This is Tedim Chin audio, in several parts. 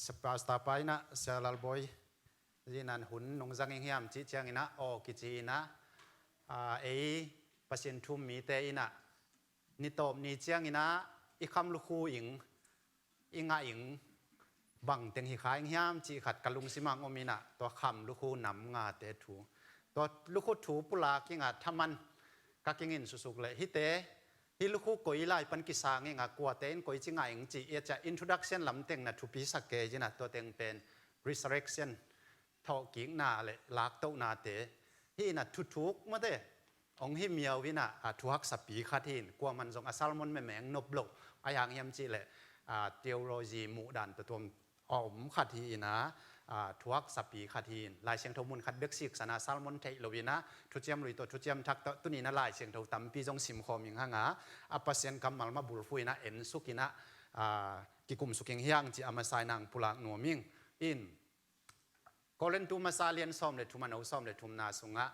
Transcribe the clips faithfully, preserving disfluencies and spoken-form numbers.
Pastor pa in ah, Sia Lalbawi zi in ah hun nong zang ing hiam cih ciangin ah, aw kici in ah, a, ei Pasian thu-um mite in ah ni tawp ni ciangin ah i kham lukhu ing, i ngah ing, bang teng hi kha ing hiam cih khat ka lungsim ah hong om in ah, tua kham lukhu nam ngate thu, tua lukhu thu pulak ing ah, thaman ka kingin susuk leh hihte, hih lukhu koi lai pan kisang ing ah, kuate in koici ngah ing cih i a ciah introduction lam teng na thupi sak kei in ah, tua teng pen resurrection, thawhkikna le laktohnate hi in ah, thuthuk mate hong hi miau in ah, a, thuhaksapi khat hi in, kuaman zong a sermon memeng nop loh, a, hang hiam cih leh, a, theology muhdan tuamtuam a om khat hi in ah, a, thuhaksapi khat hi in, Lai Siangtho mun khat bek siksan ah sermon theih lo in ah, thuciam lui tawh thuciam thak tawh tuni in ah Lai Siangtho tampi zong simkhawm ing hang a, a, Pasian kammal mah bulphuh in ah, ensuk in ah, a, kikumsuk ing hiang cih a masa in ah hong pulak nuam ing. In Korintu masa lian sawm le thum, a no sawm le thumna sungah,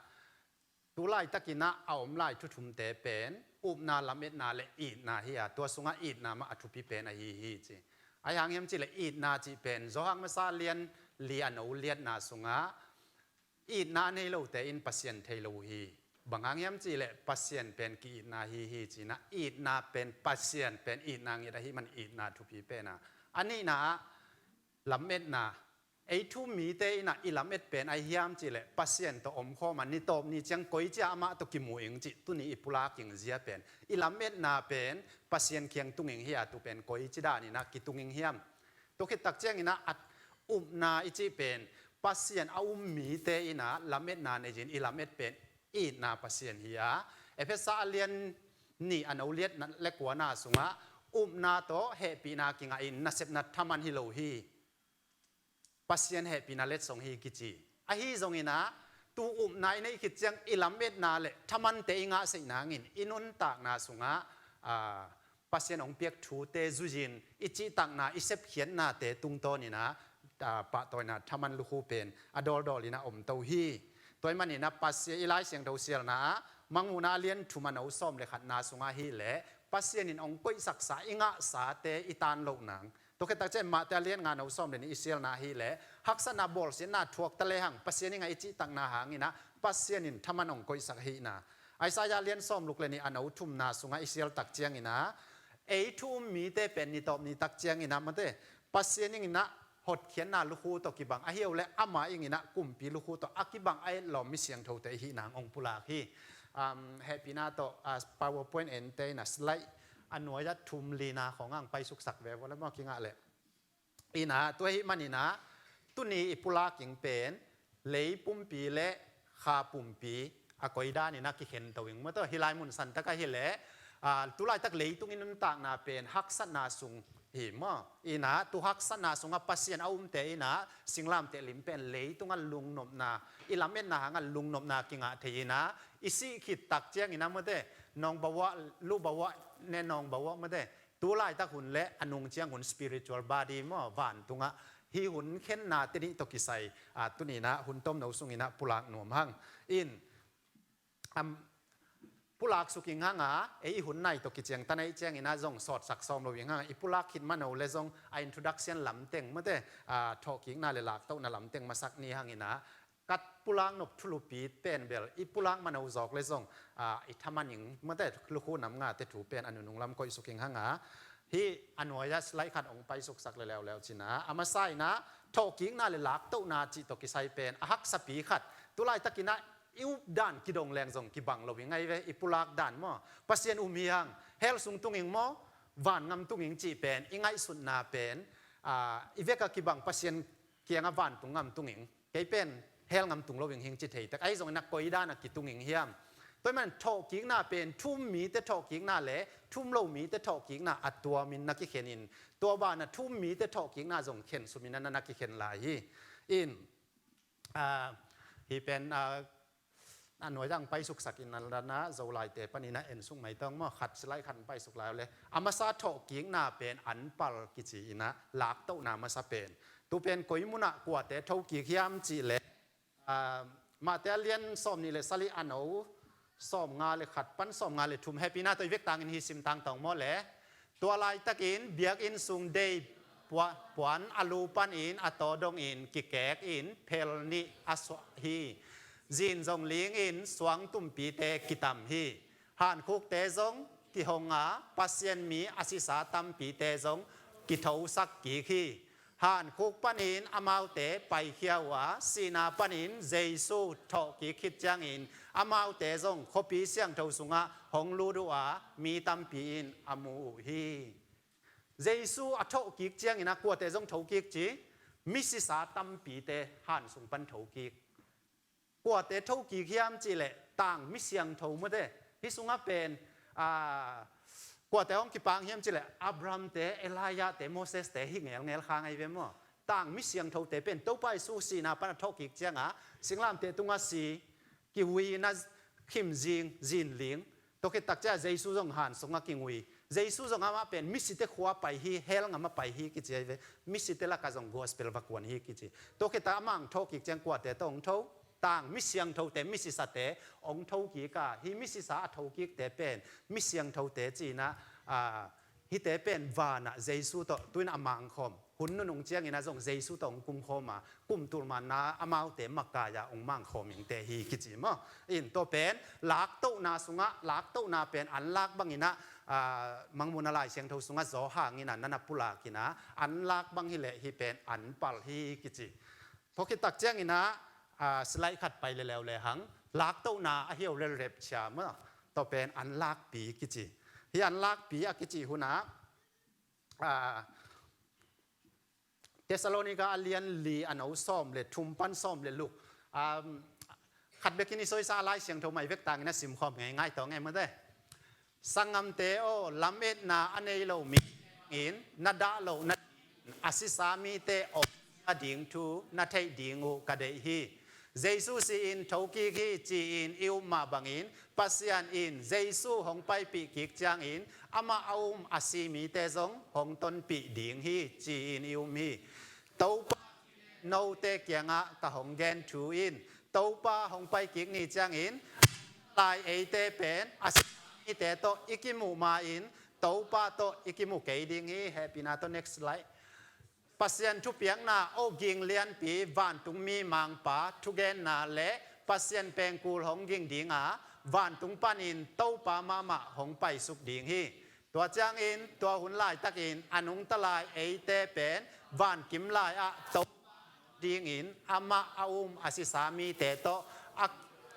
tu laitakin ah a om lai thu thumte pen upna, lametna le itna hi a, tua sungah itna mah a thupi pen ahi hi ci. A, hang hiam cih leh itna cih pen Johan masa lian li, a no liatna sungah, itna a nei lote in Pasian thei lo uh hi. Bang hang hiam cih leh Pasian pen ki-itna hi hi ci in ah, itna pen, Pasian pen itna ngiat ahih man itna thupi pen a. A nihna ah, lametna, ei thu-um mite in ah i lamet pen ahi hiam cih leh Pasian tawh omkhawm a, ni tawp ni ciang koici ah amah tawh kimu ing cih tuni i pulak ing zia pen, i lametna pen Pasian kiang tung ing hi a, tu pen koici dan in ah kitung ing hiam? Tua khit tak ciangin ah, a, upna i cih pen Pasian a um mite in ah lametna nei in, i lamet pen itna Pasian hi a. Efesa a lian nih, a no liatna le kuana sungah, upna tawh hehpihna kingah in, nasepna thaman hi lo hi, Pasian hehpihna letsong hi kici. Ahi zongin ah, tu upna i neih khit ciang i lametna le thamante i ngahsei nangin i nuntakna sungah, a, Pasian hong piak thute zui-in i cihtakna, i sepkhiatnate tungtawn in ah, a, pahtawina thaman lukhu pen a dawldawl in ah om to hi. Tua ahih manin ah Pasian, i Lai Siangtho sialna ah, Mangmuhna a lian thum, a no sawm le khatna sungah hi leh, Pasian in hong koihsaksa, i ngahsate i tan loh nang. Tua khit tak ciang Mate a lian nga, a no sawm le nih i sialna ah hi leh, haksatna, bawlsiatna thuak ta lehang, Pasian i ngah i cihtakna hangin ah Pasian in thaman hong koihsak ahihna. Isaiah a lian sawmguk le nih, a no thumna sungah i sial tak ciangin ah, ei thu-um mite pen ni tawp ni tak ciangin ah mate, Pasian in ah hotkhiatna lukhu tawh kibang, ahi lo leh ama in ah kumpi lukhu tawh a kibang a etlawm mi siangthote i hih nang hong pulak hi. Um, hehpihna tawh, a, PowerPoint ente in ah slide a nuai-ah thum lina khawng hong paisuksak ve vua leh maw, kingah leh. In ah, tua ahih manin ah, tuni i pulak ing pen lei pumpi le kha pumpi a koi dan in ah kikhen to ing maw. Tua hih lai mun santak ah hi leh, a, tu laitak leitung i nuntakna pen haksatna sung hi maw. In ah, tu haksatna sungah Pasian a umte in ah singlamteh lim pen leitungah lungnopna, i lametna hangah lungnopna kingah thei in ah, i sih khit tak ciangin ah mate, nong bawah, lu bawah ne nong bawah mate, tu laitak hun le a nung ciang hun spiritual body maw, vantungah, hih hun khennate nih tawh kisai, a, tuni in ah hun tomno sungin ah pulak nuam hang. In, am, pulak suk ing hang a, ei i hun nai tawh kiciangtan ahih ciangin ah zong sawtsak sawm lo ing hang a, i pulak khit mano leh zong a introduction lamteng mate, a, thawhkikna le laktohna lamteng masak ni hangin ah, ka pulak nop thulupi pen bel i pulak mano zawk leh zong, a, i thaman ing mate, lukhu nam ngate thu pen a nunung lam koihsuk ing hang a, hih a nuai-ah slide khat hong paisuksak leh leuleu cin ah, a masa in ah, thawhkikna le laktohna cih tawh kisai pen a haksapi khat, tu laitakin ah i up dan kidong leng zong kibang lo hi ngai ve, i pulak dan maw. Pasian um hi hang, hell sung tung ing maw, van ngam tung ing cih pen i ngaihsutna pen, a, i vekah kibang Pasian kiangah vantung ngam tung ing, kei pen hell ngam tung lo ing hing ci thei tek. Ahi zongin ah koi dan ah kitung ing hiam? Tua ahih manin thawhkikna pen thu-um mite thawhkikna le thu-um lo mite thawhkikna a tuamin na kikhen in, tua banah thu-um mite thawhkikna zong khensumin ah na kikhen lai hi. In, a, hih pen, a, a nuai-ah hong paisuksak in, a, na, na Zolaite panin ah ensuk mai tawh maw, khat slide khat hong paisuk lai leh. A masa thawhkikna pen anpal kici in ah, laktohna masa pen. Tu pen koi munah kuate thokik hiam cih leh, a, Mate a lian sawmnih le sagih, a no sawmnga le khat pan sawmnga le thum, hehpihna tawh i vek tangin hih sim tangtawng maw leh. Tua laitakin biakinn sung dei, Pua-, puan a lu panin a taw dongin kikek in phel nih a suah hi. Zin zong lingin suang tumpite kitam hi. Hankhukte zong kihong a, Pasian mi a sisa tampite zong kithosak kik hi. Hankhuk panin amaute paikhia uh a, sihna panin Jesu thawhkik khit ciangin amaute zong khuapi siangtho sungah hong lut uh a, mi tampi in a mu uh hi. Jesu a thawhkik ciangin a kuate zong thokik ci, misisa tampite han sung pan thokik. Kuate thokik hiam cihleh tang misiangtho mate. Hih sungah pen, aa, kuate hong kipang hiam cihleh Abrahamte, Elijahte, Moseste hih ngelngel kha ngai ve maw? Tang misiangthote pen Topa Jesu sihna pan a thawhkik cianga singlamteh tungah si, kihuina, khimzing, zinling. Tua khit takciah Jesu zong han sungah kingui. Jesu zong amah pen misite khua pai hi, hell ngam a pai hi kici ahi ve. Misite lakah zong gospel va kuan hi kici. Tua khit tak amah hong thokik ciang kuate tawh hong tho? Tang misiangthote, misisate hong thokik a, hih misisa a thokikte pen misiangthote cinah, a, hihte pen vanah Jesu tawh tuin a mangkhawm. Hun nunung cianginah zong Jesu tawh hong kumkhawm a, kum tulmanna amaute makai-ah hong mangkhawm ingte hi kici maw? In tua pen laktohna sungah, laktohna pen anlak banginah, a, Mangmuhna Lai Siangtho sungah zaw hanginah nana pulakinah anlak bang hileh hih pen anpal hi kici. Tua khit tak cianginah, a, slide khat pai leleu lehang, laktohna ahi uh leh rapture maw? Tua pen anlakpi kici. Hih anlakpi a kici hunah, a, Thessalonika a lian li a no sawm le thum pan sawm le luk. Um, khat bekin i soisa a Lai Siangtho mai vek tangin a simkhawm ngei ngai tawh ngei mate. Sanggamte aw, lametna a nei lo mi in na dah lohna a sisa mite om a ding thu na theih ding uh ka deih hi. Jesu si-in thokik hi ci-in i up mah bangin Pasian in Jesu hong paipih kik ciangin amah a um a si mite zong hong tonpih ding hi ci-in i um hi. Topa, note kiangah ka hong gen thu in Topa hong pai kik ni ciangin lai eite pen a si mite tawh i kimuh ma-in Topa tawh i kimu kei ding hi. Hehpihna tawh next slide. Pasian thupiakna aw ging lianpi, vantung mi mangpa thugenna le Pasian pengkul hong ging dinga, vantung panin Topa mahmah hong paisuk ding hi. Tua ciangin tua hun laitakin a nungta lai eite pen vankim lai-ah Topa dingin amah a um a sisa mite tawh a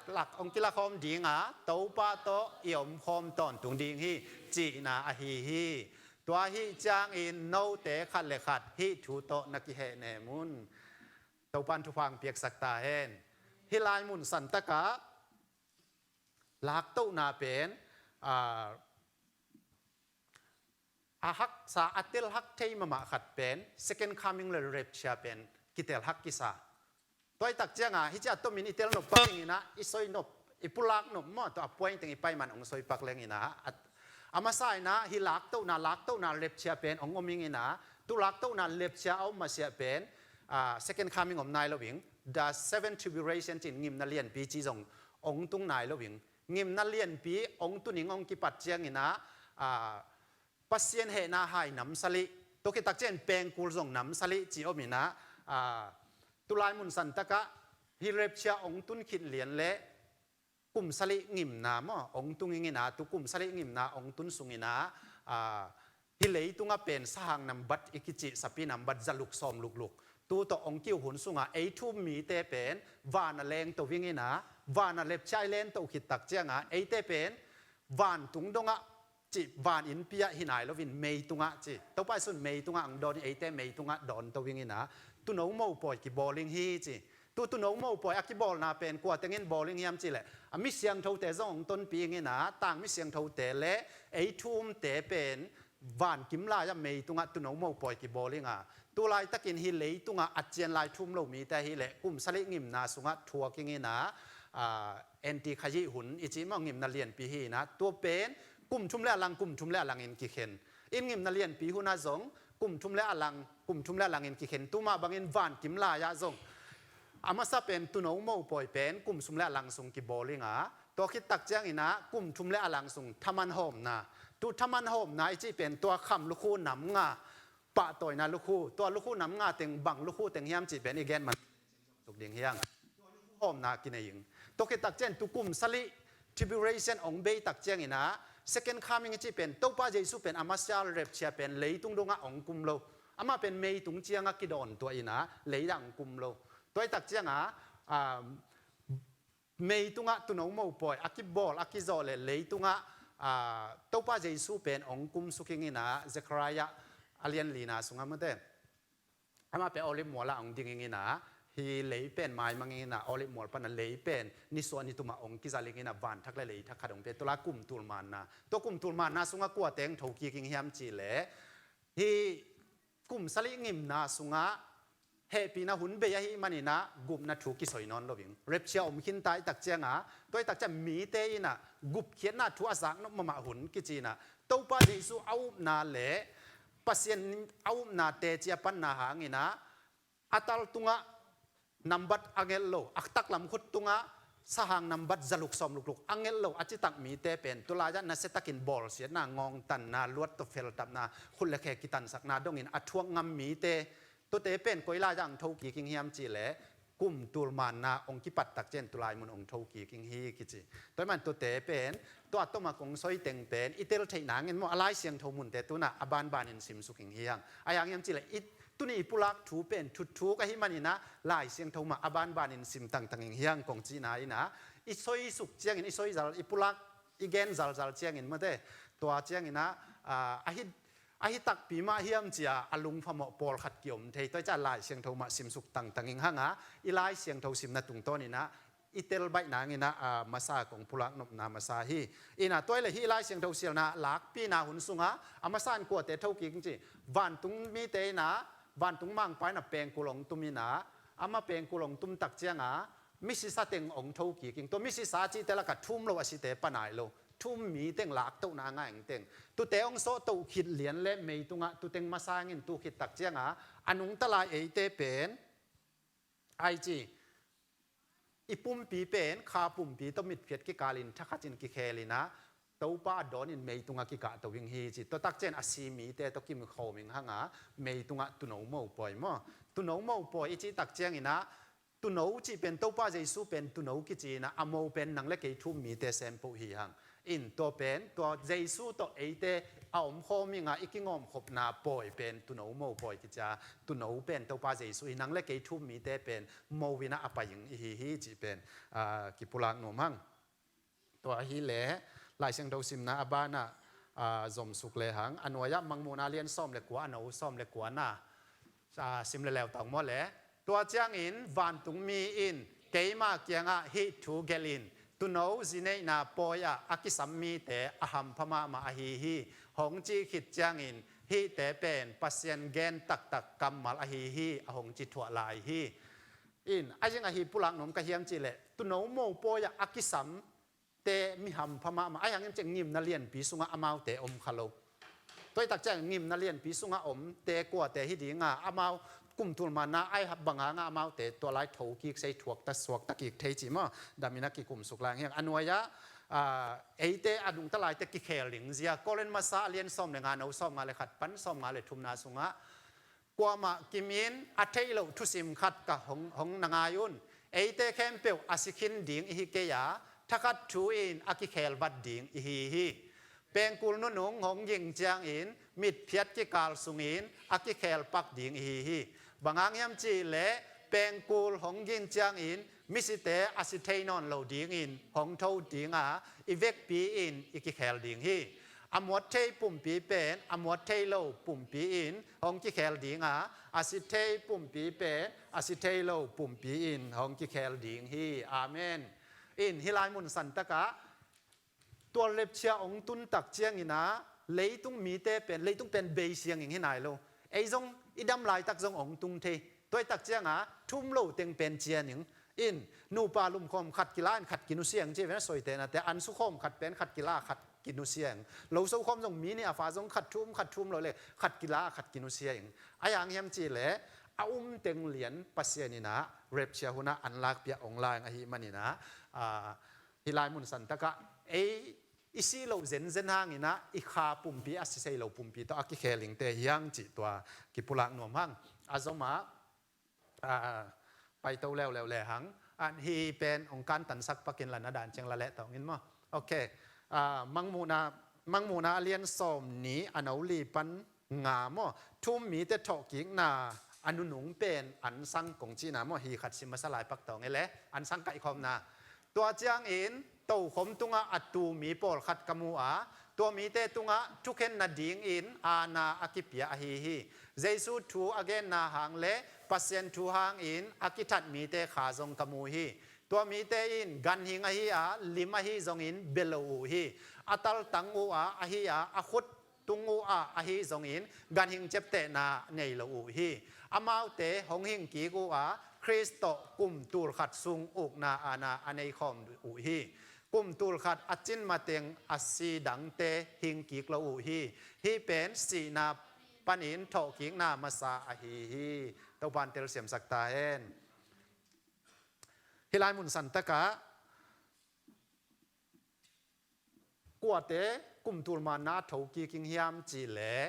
lak, hong kilakhawm dinga, Topa tawh i omkhawm tawntung ding hi cihna ahi hi. Tua ahi ciangin note khat le khat hih thu tawh na kihehnem un. Topan thupha hong piaksak ta hen. Hih lai mun santakah laktohna pen, a, a haksa, a telhak thei mahmah khat pen second coming le rapture pen kitelhak kisa. Tua i tak cianga hih ciah tomin i tel nop pak inginah i soi nop, i pulak nop maw, tua a point teng i paiman hong soi pak lenginah a, a masa inah hih laktohna, laktohna rapture pen hong om inginah, tu laktohna rapture a om masiah pen, a, second coming om nai lo ing, the seven tribulation cin ngimna lianpi ci zong hong tung nai lo ing. Ngimna lianpi hong tuning hong kipat cianginah, a, Pasian hehna hai namsalih, tua khit tak ciang pengkul zong namsalih ci om inah, a, tulai mun santakah hih rapture hong tun khit lian le kum salih ngimna maw hong tung inginah, tu kum salih ngimna hong tun sunginah, a, hih leitungah pen sahang nambat i kicih sapi nambat zaluk sawm lukluk tu tawh hong kiuh hun sungah ei thu-um mite pen vana lengto inginah, vana rapture i lengto khit tak ciangah eite pen vantung dongah ci, van innpi-ah hi nai loin meitungah ci. Topa Jesu in meitungah ang dawn in eite meitungah dawnto inginah, tuuno mopawi kibawl ing hi ci. Tu tuuno mopawi a kibawlna pen kua tengin bawl ing hiam cihleh, a misiangthote zong hong tonpih inginah, tang misiangthote le ei thu-umte pen vankim lai-ah meitungah tuuno mopawi kibawl inga, tu laitakin hih leitungah a cian lai thu-um lo mite hileh kum salih ngimna sungah thuak inginah, a, anti khayih hun i cih maw, ngimna lianpi hi inah, tua pen kum thum le a lang, kum thum le a langin kikhen. In ngimna lianpi hunah zong kum thum le a lang, kum thum le a langin kikhen. Tumah bangin vankim lai-ah zong a masa pen tuuno mopawi pen kum thum le a lang sung kibawl inga, tua khit tak cianginah kum thum le a lang sung thaman hawmna. Tu thaman hawmna i cih pen tua kham lukhu nam nga pahtawina lukhu, tua lukhu nam nga teng bang lukhu teng hiam cih pen i gen man suk ding hiang. Hawmna kinei ing. Tua khit takciang tu kum sali tribulation ong bei takciang ina, second coming i cih pen Topa Jesu pen a masa rapture pen leitung dongah ong kum lo. Amah pen meitung ciangah kidawn tua ina, leidah ong kum lo. Tua i takcianga, um, meitungah tuuno mopawi a kibawl a kizaw le leitungah, ah, Topa Jesu pen ong kum suk ing ina, Zechariah a lian lina sungah mate. Amah pen Olive mualah ong ding ing ina, hih lei pen maimang ing ina, Olive mual pana lei pen nisuah nitumah ong kizal ing ina, vanthak le leithak khat ong pia, tua la kum tul manna. Tua kum tul manna sungah kua teng thokik ing hiam cih leh, hih kum sali ngimna sungah hehpihna hun bei ahih maninah gupna thu kisoi nawn lo ing. Rapture om khinta i takcianga, tua i takciang mite inah gupkhiatna thu a zaknop mahmah hun kici inah, Topa Jesu a upna le Pasian a upna teci a panna hanginah, a tal tungah nambat a ngelh lo, a taklam khut tungah sahang nambat zaluk sawm lukluk a ngelh lo a citak mite pen tulaiah nasiatakin bawlsiatna, ngawngtanna, luat tawh feltapna, khut le khe kitansakna dongin a thuak ngam mite, tuate pen koi laiah ang thokik ing hiam cih leh, kum tul manna ong kipat takciang tulai mun ong thokik ing hi kici. Tua ahih man tuate pen, tua tawmah kong soi teng pen i tel theih nangin maw, a Lai Siangtho munte tunah a banbanin simsuk ing hi hang. A hi hang hiam cih leh, i tuni i pulak thu pen thutthuk ahih maninah Lai Siangtho mah a banbanin sim tangtang ing hi hang kong cihna inah, i soisuk ciangin, i soizal, i pulak, i gen zalzal ciangin mate, tua cianginah, ah, a hi, a hi takpi mah hiam cia a lungphamawh pawlkhat kiom thei. Tua i ciah Lai Siangtho mah simsuk tangtang ing hanga, i Lai Siangtho simna tungtawninah i tel baih nanginah, ah, masa kong pulak nopna masa hi. Inah tua i le hih Lai Siangtho sialna lakpina hun sungah a masa in kuate thokik ing ci, vantung mite inah, vantung mangpa inah pengkul ong tum inah, amah pengkul ong tum takcianga misisa teng ong thokik ing. Tua misisa cihte lakah thu um lo a site panai lo, thu um mi teng laktohna a ngai ing teng, tuate ong sawhtoh khit lian le meitungah tuteng masa ingin tu khit takcianga a nungta lai eite pen, ai ci, i pumpi pen kha pumpi tawh mitphiat kikalin thakhatin kikhel inah, Topa a dawnin meitungah kikahto ing hi ci. Tua takciang a si mite tawh kimukhawm ing hanga, meitungah tuuno mopawi maw, tuuno mopawi i cih takcianginah, tuuno cih pen Topa Jesu pen tuuno kici inah, a mo pen nang le kei thu um mite sempoh hi hang. In tua pen, tua Jesu tawh eite a omkhawm inga i kingawmkhopna pawi pen tuuno mopawi kicia, tuuno pen Topa Jesu hi, nang le kei thu um mite pen mo inah a pai ing i hi hi cih pen, ah, kipulak nuam hang. Tua ahih leh Lai Siangtho simna a banah, ah, zomsuk lehang, a nuai-ah Mangmuhna lian sawm le kua, a no sawm le kuana, ah, sim le leu tang maw le. Tua ciangin vantungmi in keima kiangah hih thu gelhin, tuuno zineihna pawi-ah a kisam mite a hampha mahmah ahi hi, hong cih khit ciangin hihte pen Pasian gen taktak kammal ahi hi, a hong ci thuah lai hi. In, a zing ahi pulak nuam ka hiam cih leh, tuuno mopawi-ah a kisam te mi hampha mahmah, a hi hang hiam cih leh ngimna lianpi sungah amaute om kha lo. Tua i takciang ngimna lianpi sungah omte kuate hi dinga, amau kum tul manna a hi bang hanga amaute tua lai thokik sei, thuakta suakta kik thei ci maw, damin a kikumsuk lang hiang. A nuai-ah, ah, eite a nungta laite kikhel ding zia, Korin masa a lian sawm le nga, no sawm nga le khat pan sawm nga le thumna sungah, kuamah kimin a theih loh thusim khat ka hong, hong na ngai un. Eite khempeuh a si khin ding i hi kei a, thakhat thu in a kikhel vat ding i hi hi. Pengkul nunung hong ging ciangin mitphiat kikal sungin a kikhel pak ding i hi hi. Bang hang hiam cih leh pengkul hong ging ciangin misite a si thei nawn lo dingin hong tho dinga, i vekpi in i kikhel ding hi. A muat thei pumpi pen a muat thei lo pumpi in hong kikhel dinga, a si thei pumpi pen a si thei lo pumpi in hong kikhel ding hi. Amen. In, hih lai mun santakah, tua rapture hong tun tak cianginah leitung mite pen, leitung pen bei siangin hi nai lo. Ei zong i dam laitak zong hong tung thei. Tua i tak cianga thu um lo teng pen cian ing. In, nupa lumkhawm khat kila in khat kinusia ing ci ve na, soitenate, an sukhawm khat pen khat kila khat kinusia ing. Lo sokhawm zong mi nih a fa zong khat thu um khat thu um lo le khat kila khat kinusia ing. A hi hang hiam cih leh a um teng lian Pasian inah rapture hunah an lakpia hong la ing ahih maninah, ah, hih lai mun santakah ei i sih loh zenzen hangin ah i kha pumpi a sisei lo pumpi tawh a kikhel dingte hi hang cih tua kipulak nuam hang. A zom ah, a, paito leuleu le hang. A, hih pen hong kantansak pakin la na dan ciang la leh tawngin maw. Ok. A, Mangmuhna, Mangmuhna a lian sawm nih a no li pan nga maw. Thu-um mite thawhkikna a nunung pen ansang kong cihna maw, hi khat sim masa lai pak tawng e le, ansang kaihkhawmna. Tua ciangin tokhom tungah a tu mi pawlkhat ka mu a, tua mite tungah thukhen nadingin aana a kipia ahi hi. Jesu thu a genna hang le Pasian thu hangin a kithat mite kha zong ka mu hi. Tua mite in ganhing ahi a, lim ahi zongin bia lo uh hi. A taltang uh a, ahi a, a khut tung uh a, ahi zongin ganhing ciaptehna nei lo uh hi. Amaute hong hing kik uh a, Khrist tawh kum tul khat sung ukna aana a nei khawm uh hi. Kum tul khat a cin mateng a si dangte hing kik lo uh hi. Hih pen sihna panin thawhkikna masa ahi hi. Topa'n telsiamsak ta hen. Hih lai mun santakah kuate kum tul manna a tho kik ing hiam cih leh,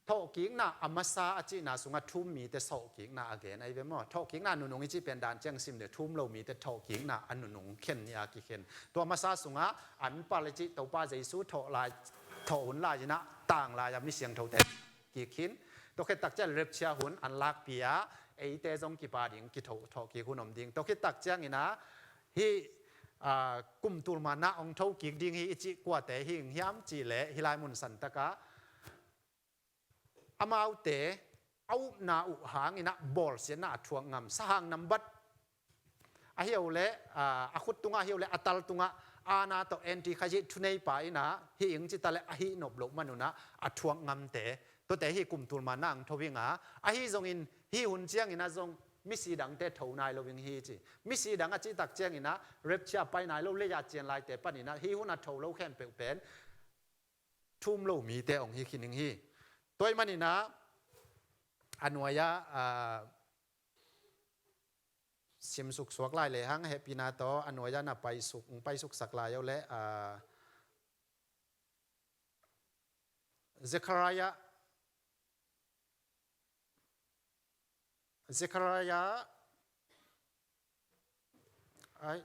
thawhkikna a masa a cihna sungah thu-um mite sawhkikna a gen ahi ve maw? Thawhkikna a nunung i cih pen dan ciang sim le thu-um lo mite thawhkikna a nunung khen ni a kikhen. Tua masa sungah an pal i cih Topa Jesu thawh lai, thawh hun lai-in ah tang lai-a mi siangthote kik khin. Tua khit tak ciang rapture hun an lakpi a, eite zong kipa ding kithawh, thawhkik hun om ding. Tua khit tak ciangin ah hih, a, kum tul manna hong tho kik ding hi i cih kuate hi ing hiam cih leh hih lai mun santakah amaute a upna uh hangin ah bawlsiatna a thuak ngam, sahang nambat ahi uh leh, a, a khut tungah ahi uh leh a tal tungah aana tawh anti kha hih thuneipa in ah hih ing cih ta leh a hih nop loh man un ah a thuak ngamte, tuate hih kum tul manna hong tho ing a, ahi zongin hih hun ciangin ah zong misi dangte tho nai lo ing hi ci. Misi dang a cih tak ciangin ah rapture pai nai lo, lei-a cian laite panin ah hih hun a tho lo khempeuh pen thu-um lo mite hong hi khin ing hi. Tua ahih manin ah a nuai-ah, a, simsuk suak lai le hang hehpihna tawh a nuai-ah na paisuk, paisuksak lai uh leh, a, Zechariah, Zechariah, ai,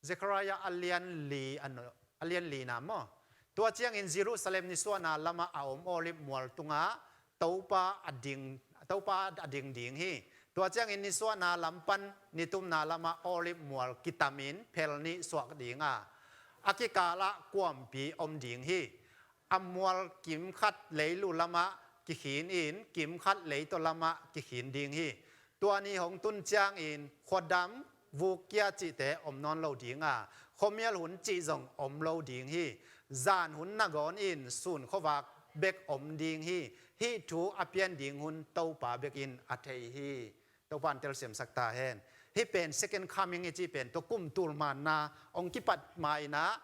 Zechariah a lian li, a no, a lian lina maw? Tua ciangin Jerusalem nisuahna lamah a om Olive mual tungah Topa a ding, Topa a ding ding hi. Tua ciangin nisuahna lam pan nitumna lamah Olive mual kitamin phel nih suak ding a, a kikalah kuampi om ding hi. A mual kim khat leilu lamah kikhin in, kim khat leitaw lamah kikhin ding hi. Tua ni hong tun ciangin khuadam, vukkia cihte om nawn lo ding a, khuamial hun cih zong om lo ding hi. Zan hun nangawn in sun khuavak bek om ding hi. Hih thu a pian ding hun Topa bek in a thei hi. Topa'n telsiamsak ta hen. Hih pen second coming i cih pen tua kum tul manna hong kipat ma-in ah,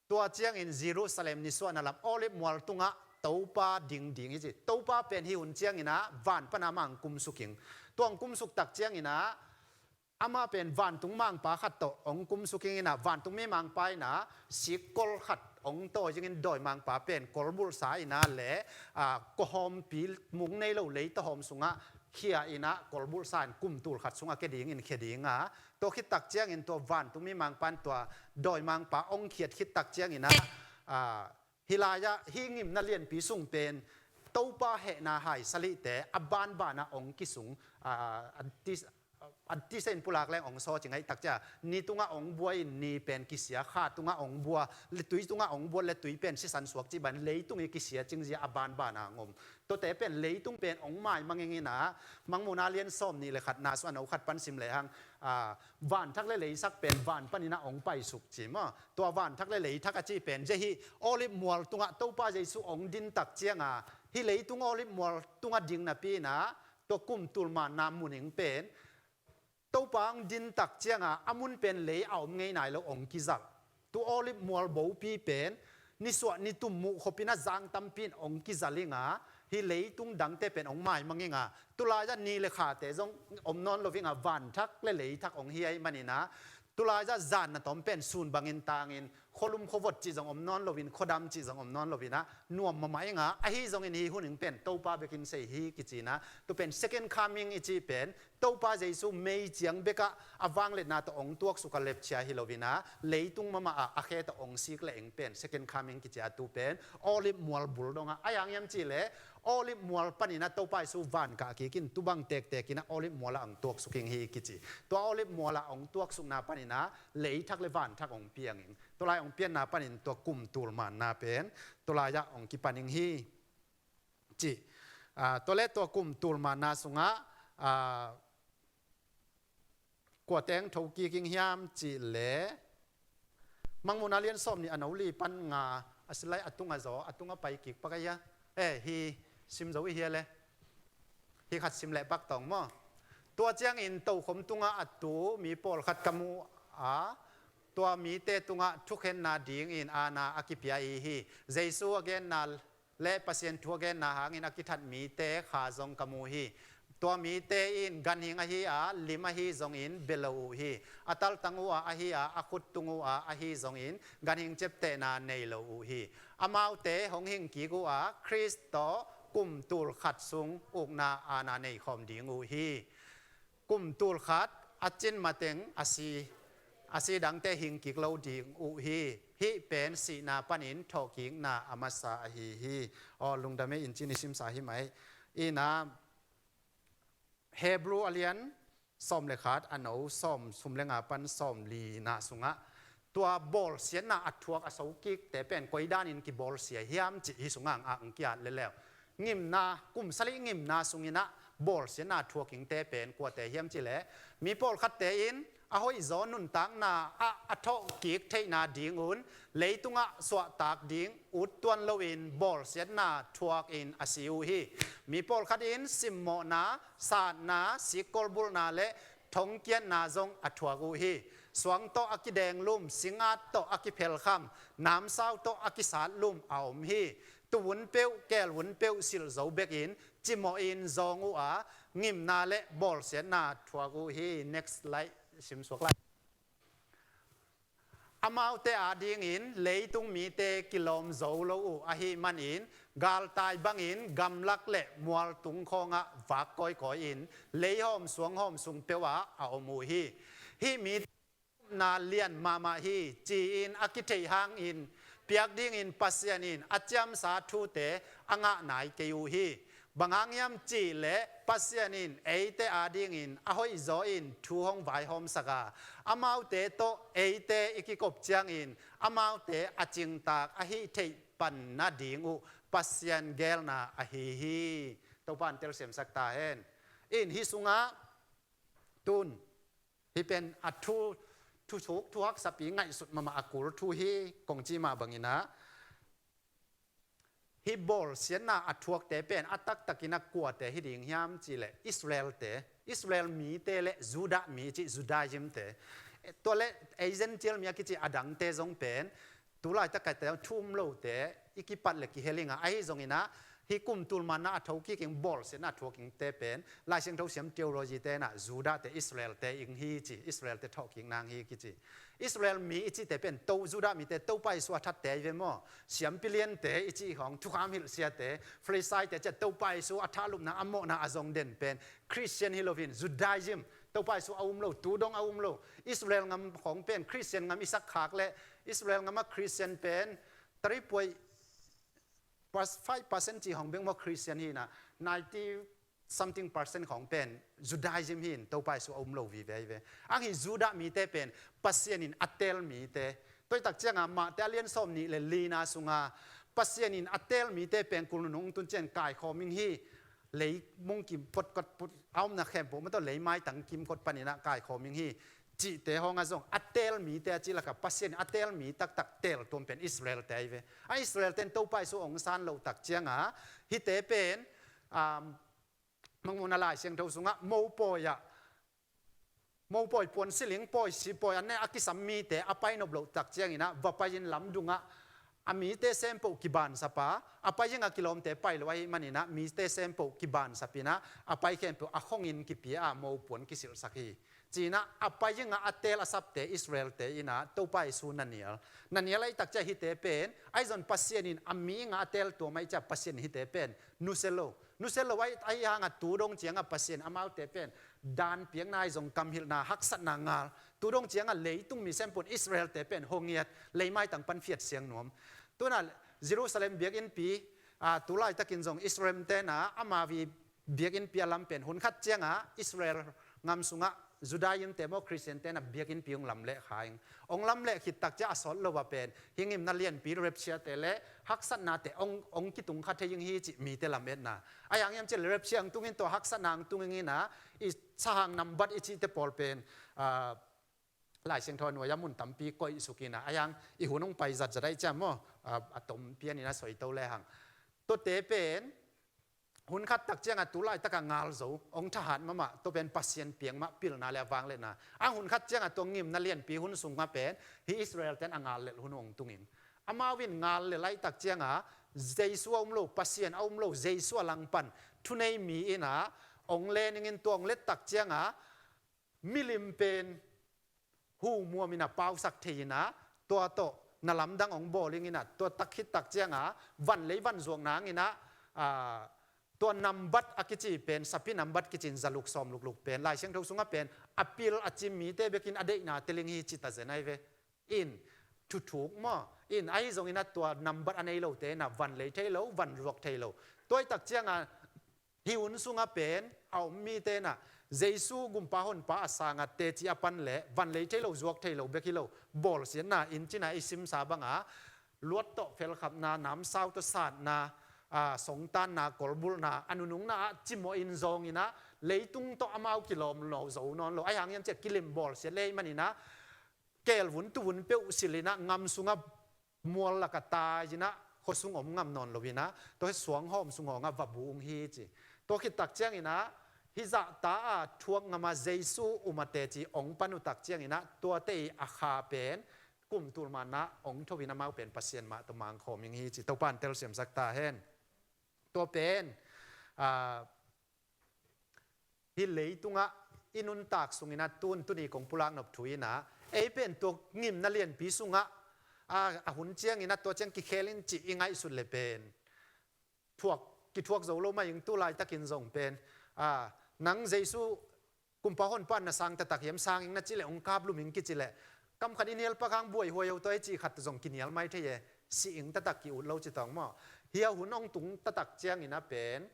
tua ciangin Jerusalem nisuahna lam Olive mual tungah Topa ding ding hi ci. Topa pen hih hun ciangin ah van pana mah hong kumsuk ing. Tua hong kumsuk tak ciangin ah amah pen vantung mangpa khat tawh hong kumsuk ing in ah, vantung mi mangpa in ah sikkol khat hong tawi zingin, dawimangpa pen kolbulhsa in ah le, a, kuahawmpi, mung nei lo leitahawm sungah khia in ah kolbulhsa in kum tul khat sungah kia dingin khia ding a, tua khit tak ciangin tua vantung mi mangpa in tua dawimangpa hong khiat khit tak ciangin ah, a, hih lai-ah hih ngimna lianpi sung pen Topa hehna hai salihte a banbanah hong kisung, a, a, tis-, a, tisa in pulak leng hong saw ci ngaih tak ciang, ni tungah hong bua in ni pen kisia, kha tungah hong bua, le tui tungah hong bua, le tui pen sisan suak cih bang leitung i kisia cingzia a banbanah hong om. Tuate pen leitung pen hong maimang ing in ah, Mangmuhna lian sawm nih le khat, na sung a no khat pan sim le hang, a, vanthak le leisak pen van panin ah hong paisuk ci maw? Tua vanthak le leithak a cih pen zia hih Olive mual tungah Topa Jesu hong din tak ciang a, hih leitung Olive mual tungah ding napi in ah, tua kum tul manna mun ing pen Topa hong din tak ciang a, a mun pen lei a om ngei nai lo hong kizalh. Tu Olive mual bopi pen nisuah nitum muh khopin a zang tampi in hong kizal ing a, hih leitung dangte pen hong maimang ing a, tulai-ah ni le khate zong om nawn lo ing a, vanthak le leithak hong hi ahih manin a, tulai-ah zan natawm pen sun bangin tangin, khualum khuavot cih zong om nawn loin, khuadam cih zong om nawn loin a, nuam mahmah ing a, ahi zongin hih hun ing pen Topa bekin sei hi kici-in a, tua pen second coming i cih pen Topa Jesu meiciang bekah a vangliatna tawh hong tuaksuk a lepchia hi loin a, leitung mahmah ah a khe tawh hong sik leh ing pen second coming kici a, tu pen Olive mual bul dongah, a hi hang hiam cih leh Olive mual panin a Topa Jesu van kah kik in, tu bang tektek in a Olive mual ah hong tuaksuk ing hi kici. Tua Olive mual ah hong tuaksukna panin a leithak le vanthak hong piang ing. Tua lai hong pianna panin tua kum tul manna pen tua lai-ah hong kipan ing hi, ci. Ah, tua le tua kum tul manna sungah, ah, kua teng thokik ing hiam cih leh, Mangmuhna lian sawm nih a no li pan nga, a silai a tung a zaw, a tung a pai kik pak a hia. Eh, hi sim zo i hia le. Hi khat sim leh pak tawng maw. Tua ciangin tokhom tungah a tu mi pawlkhat ka mu a, tua mite tungah thukhenna dingin aana a kipia i hi. Jesu a genna le Pasian thu a genna hangin a kithat mite kha zong ka mu hi. Tua mite in ganhing ahi a, lim ahi zongin bia lo uh hi. A taltang uh a ahi a, a khut tung uh a ahi zongin ganhing ciaptehna nei lo uh hi. Amaute hong hing kik uh a, Khrist tawh kum tul khat sung ukna aana nei khawm ding uh hi. Kum tul khat a cin mateng a si, a si dangte hing kik lo ding uh hi. Hih pen sihna panin thawhkikna a masa ahi hi. Aw, lungdam e, in cin i simsa hi mai. Ina Hebrew a lian sawm le khat a no sawm sum le nga pan sawm lina sungah tua bawlsiatna a thuak a sokikte pen koi danin kibawlsia hiam cih hih sungah ang kiat leleu. Ngimna, kum sali ngimna sungin ah bawlsiatna thuakingte pen kuate hiam cih leh, mi pawlkhatte in a hoihzaw nuntakna ah a thawhkik theihna dingun leitungah suahtak ding ut tuan loin bawlsiatna thuakin a si uh hi. Mi pawlkhat in simmawhna, satna, sikkolbulhna le thongkiatna zong a thuak uh hi. Suang tawh a kidenglum, singat tawh a kiphelkham, namsau tawh a kisatlum a om hi. Tuvun peuh, kelvun peuh silh zo bekin cimawhin zawng uh a, ngimna le bawlsiatna thuak uh hi. Next slide, simsuak lai. Amaute adingin leitung mite kilawm zo lo uh ahih manin, galtai bangin gamlak le mualtung khawngah vak kawikawi-in, leihawm suanghawm sung peuhah a om uh hi. Hih mite na lian mahmah hi, ci-in a kitheih hangin piak dingin Pasian in a ciamsa thute a ngah nai kei uh hi. Bang hang hiam cih leh Pasian in eite adingin a hoihzaw in thu hong vaihawmsak a, amaute tawh eite i kikop ciangin amaute a cingtak a hih theih pan nading uh Pasian geelna ahi hi. Topa in telsiamsak ta hen. In hih sungah tun hih pen a thu, thu suk, thu haksapi ngaihsut mahmah a kul thu hi, kong ci mah bangin ah, hih bawlsiatna a thuakte pen a taktakin a kuate hi ding hiam cih leh Israel-te, Israel mite le Judah mi cih Judaism te, tua le ei Gentile mi a kici a dangte zong pen, tu laitak kaite thu um lote i kipat le kihel ing a, ahi zongin ah, hih kum tul manna a thokik ing bawlsiatna a thuak ingte pen, Lai Siangtho siam theology-te in ah Judah-te, Israel-te ing hi ci, Israel-te thawhkik nang hi kici. Israel mi i cihte pen to, Judah mite Topa Jesu a thatte ahi ve maw? Siampi liante i cih khawng, thukham hilhsiate, Farisai-te ciah Topa Jesu a thahlupna, a mawhna a zong den pen Christian hi loin Judaism, Topa Jesu a um lo, tu dong a um lo. Israel ngam khawng pen Christian ngam i sak khak leh Israel ngam a Christian pen three point five percent ci hong beng maw Christian hi na, ninety something percent khawng pen Judaism hi in, Topa Jesu a um lo vive hi ve. Ang hi Judah mite pen Pasian in a teel mite. Tua tak ciangah Mate a lian sawm nih le lina sungah Pasian in a teel mite pen kul nunung tun ciang kaikhawm ing hi. Lei mung kim kot kot put, a omna khempeuh mah tawh lei maitang kim kot panin ah kaikhawm ing hi. Cihte hawngah zong a teel mite a cih lakah Pasian a teel mi taktak teel tuam pen Israel-te ahi ve. A Israel-te in Topa Jesu hong san loh tak ciangah hihte pen, um, Mangmuhna Lai Siangtho sungah mopawi ah, mopawi puan siling pawi, sipawi an ne a kisam mite a pai nop loh tak ciangin ah va pai-in lamdungah a mite sempoh kibansap a, a pai zinga kilawmte pai lo ahih maninah mite sempoh kibansap inah a pai khempeuh a khongin kipia a mopuan kisilhsak hi. Cinah a pai zinga a teel a sapte Israelte inah Topa Jesu na nial. Na nial ahih takcia hihte pen ahi zong Pasian in a mi zinga a teel tuam ahih cia Pasian hihte pen nusia lo. Nusia lo ahih hanga tu dong cianga Pasian amaute pen daan piakna ahi zong kamhilhna haksatna ngal. Tu dong cianga leitung mi sempuan Israelte pen hongiat leimaitang pan fiat siang nuam. Tuna Jerusalem biakinnpi, a, tu laitakin zong Israel tena ama vi biakinnpi a lam pen hun khat cianga Israel ngam sungah Judaimte maw Khristian tena biakinnpi hong lamleh kha ing. Hong lamleh khit takcia a sawt lo a pen hi ngimna lianpi rapture te le haksatnate hong, hong kitung kha thei ing hi cih mite lametna. Ahi hang hiam cih le rapture hong tungin tua haksatna hong tungin inah i sahang nambat i cihte pawl pen, a, Lai Siangtho nuai-a mun tampi koihsuk inah ahi hang i hun hong pai zatzat ahih cia maw, a, a tom pian inah soito lehang. Tuate pen hun khat tak cianga tu laitaka ngal zo hong thahat mahmah, tua pen Pasian piang mah pilna le a vangliatna. A hun khat cianga tua ngimna lianpi hun sungah pen hi Israel ten a ngal lel hun hong tungin. Amau in ngal lel ahih tak cianga Jesu a um lo, Pasian a um lo, Jesu a langpan thunei mi inah hong le ningin tua hong let tak cianga milim pen hu muam inah pausak thei inah tua tawh na lamdang hong bawl ing inah tua tak khit tak cianga van lei van zuak nang inah, a, tua nambat a kici pen sapi nambat kicin zaluk sawm lukluk pen Lai Siangtho sungah pen a pil a cim mite bekin a deihna teling hi cita zen ahi ve. In thuthuk maw in ahi zong inah tua nambat a nei lote inah van lei thei lo, van zuak thei lo. Tua ahih tak cianga hi hun sungah pen a om mite inah Jesu gumpa honpa a sanga teci a pan le van lei thei lo, zuak thei lo bek hi lo, bawlsiatna in cinah i simsa banga luat tawh felkhapna, namsau tawh satna, a, songtanna, kolbulhna, a nunungna ah cimawh in zawng inah leitung tawh amau kilawm lo zo nawn lo. Ahi hang hiam ciah kilim bawlsiat le ahih maninah kelvun tuvun peuh sil inah ngam sungah mual laka tai inah khuasung om ngam nawn lo inah tua hi suanghawm sung hawngah va bu ung hi ci. Tua khit tak cianginah hih zahta a thuak ngama Jesu um a teci hong pan uh tak cianginah tuate i a kha pen kum tulmanna hong tho in amau pen Pasian mah tawh mangkhawm ing hi ci. Topa in telsiamsak ta hen. Tua pen, a, hih leitungah i nuntak sunginah tun tuni kong pulak nop thu inah ei pen tua ngimna lianpi sungah, a, a hun cianginah tua ciang kikhel in cih i ngaihsut le pen thuak, kithuak zo lo mah ing tu laitakin zong pen, a, nang Jesu kumpa honpa na sang taktak hiam, sang ing na cih leh hong kap lum ing kici leh kam khat i nial pak hang buaihuai ho tua i cih khat zong kinial mai thei e. Si ing taktak ki-ut lo ci tawng maw? Hih a hun hong tung taktak cianginah pen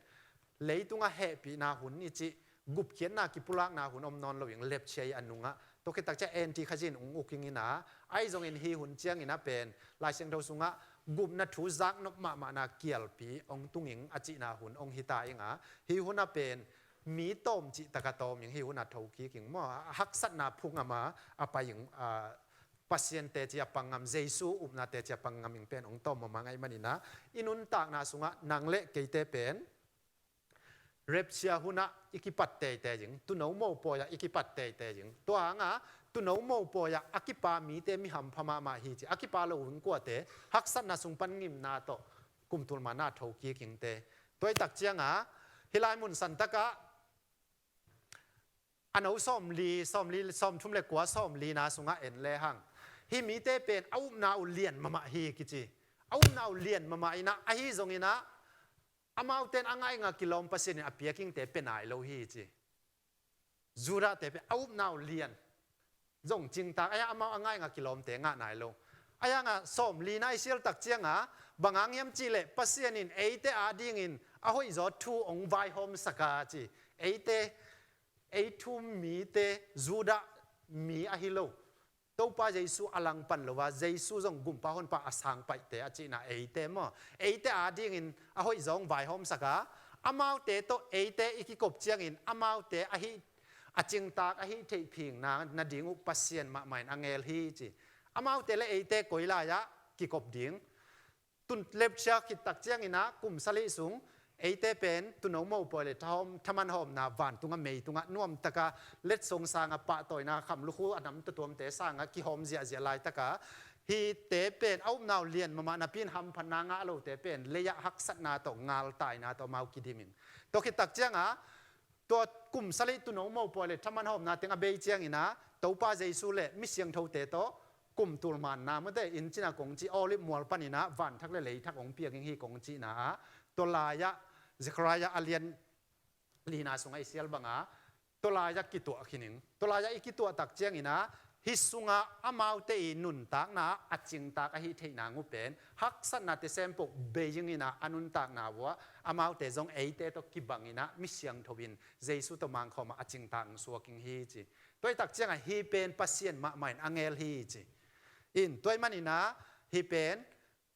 leitungah hehpihna hun i cih gupkhiatna kipulakna hun om nawn lo ing, lepchia i a nungah. Tua khit tak ciah anti khazin hong uk ing inah ahi zongin hih hun cianginah pen Lai Siangtho sungah gupna thu zaknop mahmahna kialpi hong tung ing a cihna hun hong hita inga hih hunah pen mi tawm cih taka tawm ing, hih hunah thokik ing maw? A haksatna phung ama a pai ing, a, Pasian teci a pang ngam, Jesu upna teci a pang ngam ing pen hong tawm mahmah ngaih maninah i nuntakna sungah nang le keite pen rapture hunah i kipat teitei ing, tuuno mopawi ah i kipat teitei ing. Tua hanga tuuno mopawi ah a kipa mite mi hampha mahmah hi ci. A kipa lo ing kuate, haksatna sung pan ngimna tawh kum tulmanna thokik ingte. Tua i tak cianga hih lai mun santakah a no sawmli, sawmli, sawmthum le kua, sawmlina sungah en lehang hih mite pen a upna uh lian mahmah hi kici. A upna uh lian mahmah inah ahi zonginah amaute in a ngainga kilawm Pasian in a piakingte pia nai lo hi ci. Judahte pen a upna uh lian zong cingtak ahi hang amau a ngainga kilawmte ngah nai lo. Ahi hanga sawmlina i sial tak cianga bang hang hiam cih leh Pasian in eite adingin a hoihzaw thu hong vaihawmsak a ci. Eite, ei thu mite, Judah mi ahi lo, Topa Jesu a langpan lo a, Jesu zong gumpa honpa a sang paihte a cihna eite maw? Eite adingin a hoih zong vaihawmsak a, amaute tawh eite i kikop ciangin amaute ahi a cingtak ahi theihphingna nading uh Pasian mahmah in a ngel hi ci. Amaute le eite koi lai-ah kikop ding? Tun lepcia khit tak cianginah kum sali sung eite pen tuuno mopawi le thahawm, thaman hawmna vantungah meitungah nuamtaka letsong sanga pahtawina kham lukhu a nam tuatuamte sanga kihawm ziahziah laitaka hihte pen a upna uh lian mahmah napi in hamphatna ngah lote pen lei-ah haksatna tawh ngaltaina tawh amau kidim ing. Tua khit tak ciangah tua kum sagih tuuno mopawi le thaman hawmna teng a bei ciangin ah Topa Jesu le mi siangthote tawh kum tul manna mate in cina kong ci Olive mual panin ah vanthak le leithak hong piak ing hi kong cihna ah tua lai-ah Zechariah a lian lina sungah i sial bangah tua lai-ah kituah khin ing. Tua lai-ah i kituah tak ciangin ah hih sungah amaute i nuntakna ah a cingtak ahi theihna ngu pen haksatnate sempoh bei ingin ah a nuntakna uh ah amaute zong eite tawh kibangin ah mi siangtho in Jesu tawh mangkhawm ah a cingtak hong suak ing hi ci. Tua hi tak ciangah hih pen Pasian mahmah in a ngel hi ci. In tua ahih manin ah hih pen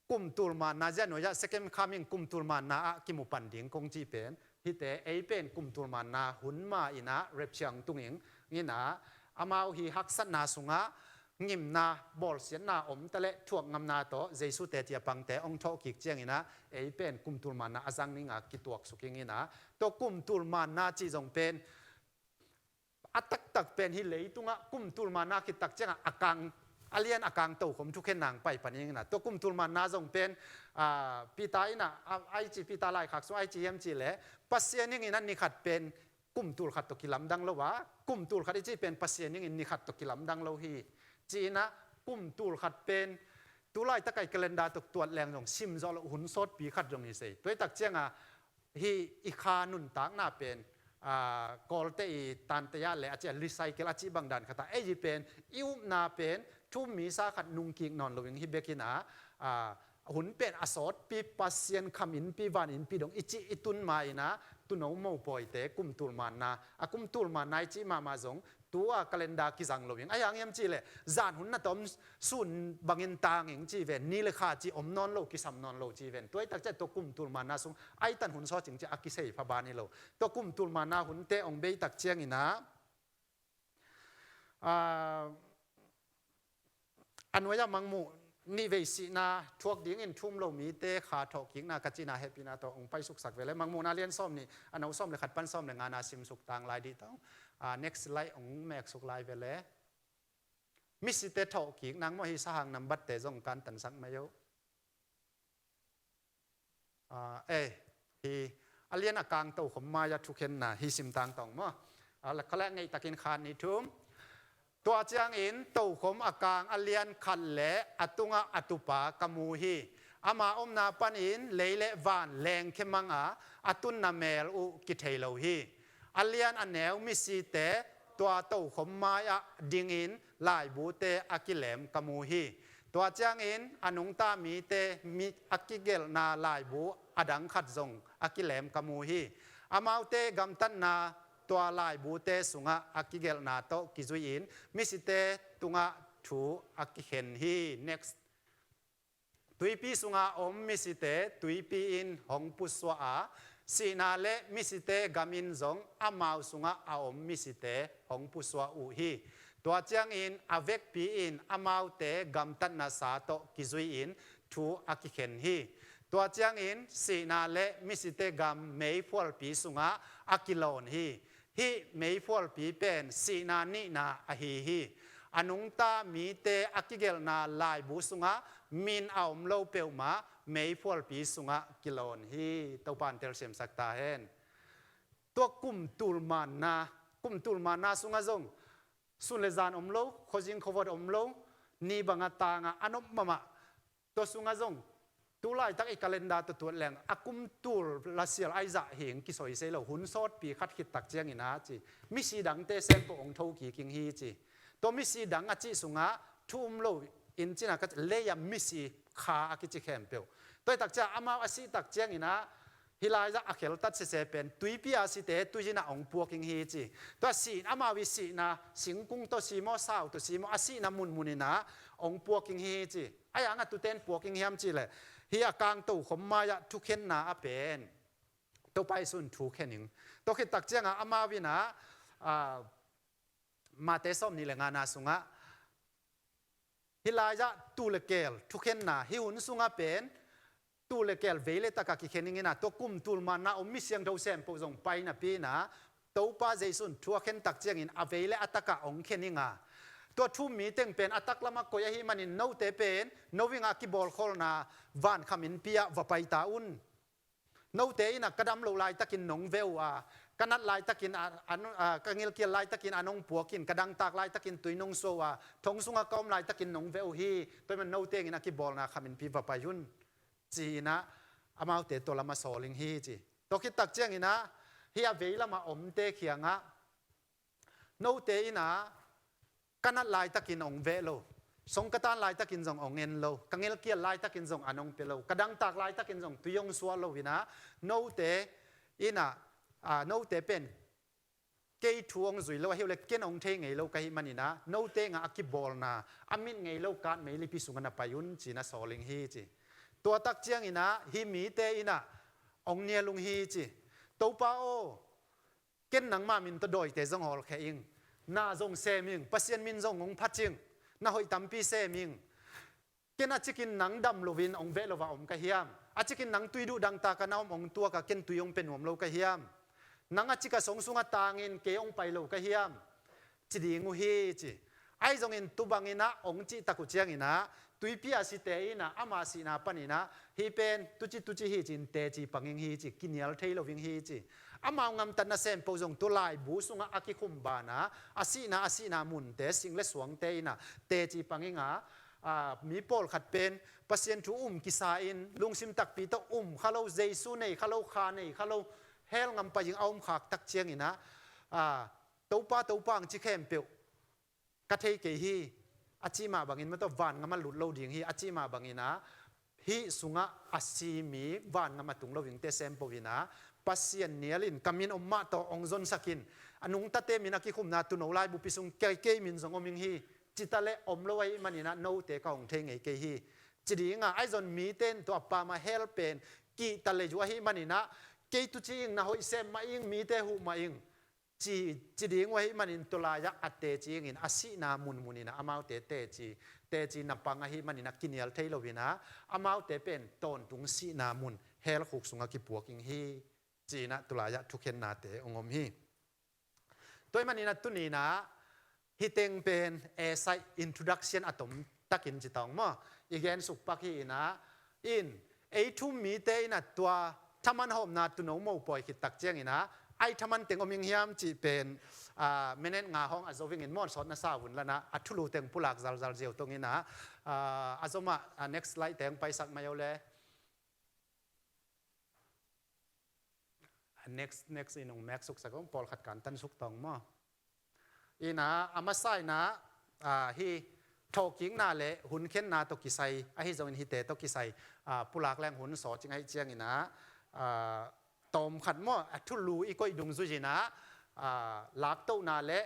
kum tul manna zia nuai-ah second coming kum tul manna ah kimu pan ding kong cih pen hihte ei pen kum tul manna hun ma in ah rapture hong tung ing. In ah amau hih haksatna sungah ngimna bawlsiatna om ta le thuak ngamna tawh Jesu te cia pangte hong thawh kik ciangin ah ei pen kum tul manna a zang ning a kituak suk ing. In ah tua kum tul manna cih zong pen a taktak pen hih leitungah kum tul manna khit tak ciangah a kang a lian a kang tokhom thukhen nang pai pan ing. In ah tua kum tul manna zong pen ah Peter in ah a, a i ci Peter laikhak sung a i ci hiam cih leh Pasian ing in ah ni khat pen kum tul khat tawh kilamdang lo a, kum tul khat i cih pen Pasian ing in ni khat tawh kilamdang lo hi. Ci in ah kum tul khat pen tu laitak a i calendar tawh tuat leng zong sim zawh loh hun sawtpi khat zong hi sei. Tua hi tak ciangah hih i kha nuntakna pen ah Kawlte i tante ah le a cih a recycle a cih bang dan khat ah ei hi pen i upna pen thu-um misa khat nungkik nawn lo ing hi bekin ah ah hun pen a sawtpi Pasian kham innpi van innpi dong i cih i tun ma in ah tuuno mopawite kum tul manna a kum tul manna i cih mahmah zong tu a calendar kizang lo ing. A hi hang hiam cih leh zan hun na tom sun bangin tang ing ci ven, ni le kha ci om nawn lo, kisam nawn lo ci ven. Tua hi tak ciah tua kum tul manna sung a i tan hun sawt cing ci a kisei pha ban hi lo. Tua kum tul manna hunte hong bei tak ciangin ah ah, a nuai-ah Mangmuh nih vei sihna thuak dingin thu-um lo mite kha thawhkikna ka cihna hehpihna tawh hong paisuksak ve le. Mangmuhna lian sawm nih a no sawm le khat pan sawm le ngana simsuk tang lai dih tawh. Ah, next slide hong meksuk lai ve le. Misite thawhkik nang maw hi sahang nambatte zong kantansak mai uh. Ah, eh, hi a lian a kang tokhom mai-ah thukhenna hi simtang tawng maw? Ah, la khaleh ngeihtakin khat nih thum. Tua ciangin tokhom a kang a lian khat le a tungah a tupa ka mu hi. Ama omna panin lei le van lengkhia mang a, a tunna mel uh kithei lo hi. A lian a neu misite tua tokhom mai-ah dingin laibute a kilem ka mu hi. Tua ciangin a nungta mite mi a kigelhna laibu a dang khat zong a kilem ka mu hi. Amaute gamtatna tua laibute sungah a kigelhna tawh kizui-in misite tungah thu a kikhen hi. Next. Tuipi sunga om misite tuipi in hong pusuah a, sihna le misite gam in zong amau sungah a om misite hong pusuah uh hi. Tua ciangin a vekpi in amaute gamtatna sa tawh kizui-in thu a kikhen hi. Tua ciangin sihna le misite gam meiphualpi sungah a kilawn hi. Hih meiphualpi pen sihna nihna ahi hi. A nungta mite a kigelhna laibu sungah min a om lo peuhmah meiphualpi sungah kilawn hi. Topa in telsiamsak ta hen. Tua kum tul manna, kum tul manna sungah zong sun le zan om lo, khuazing khuavot om lo, ni bangah tangah a nop mahmah. Tua sungah zong tu laitak i calendar tawh tuat leng a kum tul lasial aizah hing kisawisei lo, hun sawtpi khat khit tak ciangin a ci. Misi dangte sempoh hong tho kiking hi ci. Tua misi dang a cih sungah thu-um lo in cina ka ci, lei-ah misi kha a kici khempeuh. Tua hi tak ciah amau a sih tak ciangin ah hih lai-ah a kheltat sese pen tuipi a site tuizinah hong puaking hi ci. Tua sih amau i sihna singkung tawh si maw, sau tawh si maw, a sihna munmuninah hong puaking hi ci. A yangah tuten puaking hiam cihleh hih a kang tokhom mai-ah thukhenna a pen Topa Jesu in thukhen ing. Tua khit tak ciangah amau inah, ah, Mate sawm nih le ngana sungah hih lai-ah tuu le keel thukhenna, hih hun sungah pen tuu le keel vei le takah kikhen ing inah, tua kum tul manna om mi siangtho sempoh zong pai napi inah Topa Jesu in thu a khen tak ciangin a vei le a takah hong khen inga, Tua thu-um mi teng pen a taklamah koih ahih manin note pen no ingah a kibawlkholna vankham innpi ah va pai ta un. Note innah ka dam loh laitakin nong veh uh a, ka nat laitakin a, a, a, ka ngilkial laitakin a nong puak in, ka dangtak laitakin tui nong suah uh a, thong sungah ka om laitakin nong veh uh hi. Tua ahih manin note inah a kibawlna kham innpi va pai un, ci-inah amaute tua lamah sawl ing hi ci. Tua khit tak cianginah hih a veilamah omte kiangah, note innah ka nat laitakin ong veh lo, song ka tan laitakin zong ong en lo, ka ngilkial laitakin zong an ong pia lo, ka dangtak laitakin zong tui ong suah lo innah, note innah, a, note pen kei thu ong zui lo, ahi uh leh ken ong thei ngei lo ka hih maninah, note ngah a kibawlna a mit ngei lo kat meilipi sungah na pai un, ci-inah sawl ing hi ci. Tua tak cianginah hih mite innah ong nial ung hi ci. Topa aw, ken nangma min tawh dawite zong hawlkhia ing, na zong sem ing, Pasian min zong ong phat ing, na hoih tampi sem ing. Ken a cikin nang dam loin ong veh lo-a om ka hiam? A cikin nang tui duh dangtak a na om ong tuak a, ken tui ong pia nuam lo ka hiam? Nang a cik a song sungah tangin kei ong pai lo ka hiam? Ci ding uh hi ci. Ahi zongin tu banginah ong cihtak uh cianginah tuipi a site innah ama sihna paninah hih pen tuci tuci hi ci-in teci pang ing hi ci, kinial thei lo ing hi ci. Amau ngamtatna sempoh zong tu laibu sungah a kikhum banah a sihna, a sihna munte, sing le suangte innah teci pang ing a, a, mi pawlkhat pen Pasian thu um kisa in lungsim takpi tawh um kha lo, Jesu nei kha lo, kha nei kha lo, hell ngam pai ing a om khak tak cianginah, a, Topa, Topa ang ci khempeuh ka thei kei hi, a cih mah bangin, mah tawh vanngam a lut lo ding hi, a cih mah banginah hih sungah a si mi, vanngam a tung lo ingte sempoh innah Pasian nial in ka min om mah tawh ong zonsak in, a nungtate min a kikhumna tuuno laibupi sung kei, kei min zong om ing hi, cita le om lo ahih maninah note ka ong thei ngei kei hi, ci ding a, ahi zong mite in tua pamah hell pen kihta lei uh ahih maninah kei tuci ing, na hoih sem mah ing, mite huh mah ing, ci, ci ding uh ahih manin tu lai-ah a teci ingin a sihna munmun innah amaute teci, teci na pang ahih maninah kinial thei lo innah amaute pen tawntung sihna mun hell khuk sungah kipuak ing hi, ci-inah tu lai-ah thukhennate ong om hi. Tua ahih maninah tuninah hih teng pen essay introduction a tom takin ci tawng maw, i gensuk pak hi innah, in ei thu-um mite innah tua thaman hawmna tuuno mopawi khit tak cianginah ai thaman teng om ing hiam cih pen, a, minute nga hawng a zo ingin maw, sawt na sa un lanah a thulu teng pulak zalzal ziau tong innah, a, a zomah, a, next slide teng paisak mai o le. Next, next in ong mek suksak ong, pawlkhat kan tan suk tawng maw. Innah a masa innah, a, hih thawhkikna le hunkhenna tawh kisai, ahi zongin hihte tawh kisai, a, pulak leng hun sawt cing ahih cianginah, a, tawmkhat maw, a thulu i koih dungzui innah, a, laktohna le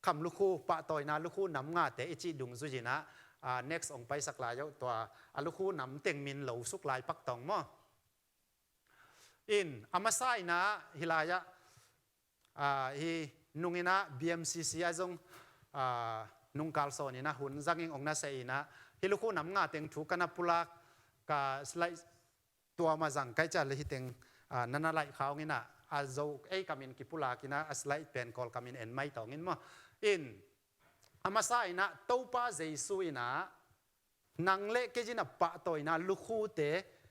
kham lukhu, pahtawina lukhu nam ngate i cih dungzui innah, a, next ong paisak lai o, tua a lukhu nam teng min lo suk lai pak tawng maw. In a masa innah hih lai-ah, a, hih nung innah B M C C ah zong, a, nungkal sawn innah hun zangin ong na seh innah hih lukhu nam nga teng thu ka na pulak, ka slide tua mah zang kai ciat le hih teng, a, na na laih kha ung innah a zo ei kamin kipulak innah a slide pen Kawlkamin en mai tawng in maw. In a masa innah Topa Jesu innah nang le kei innah pahtawina lukhute,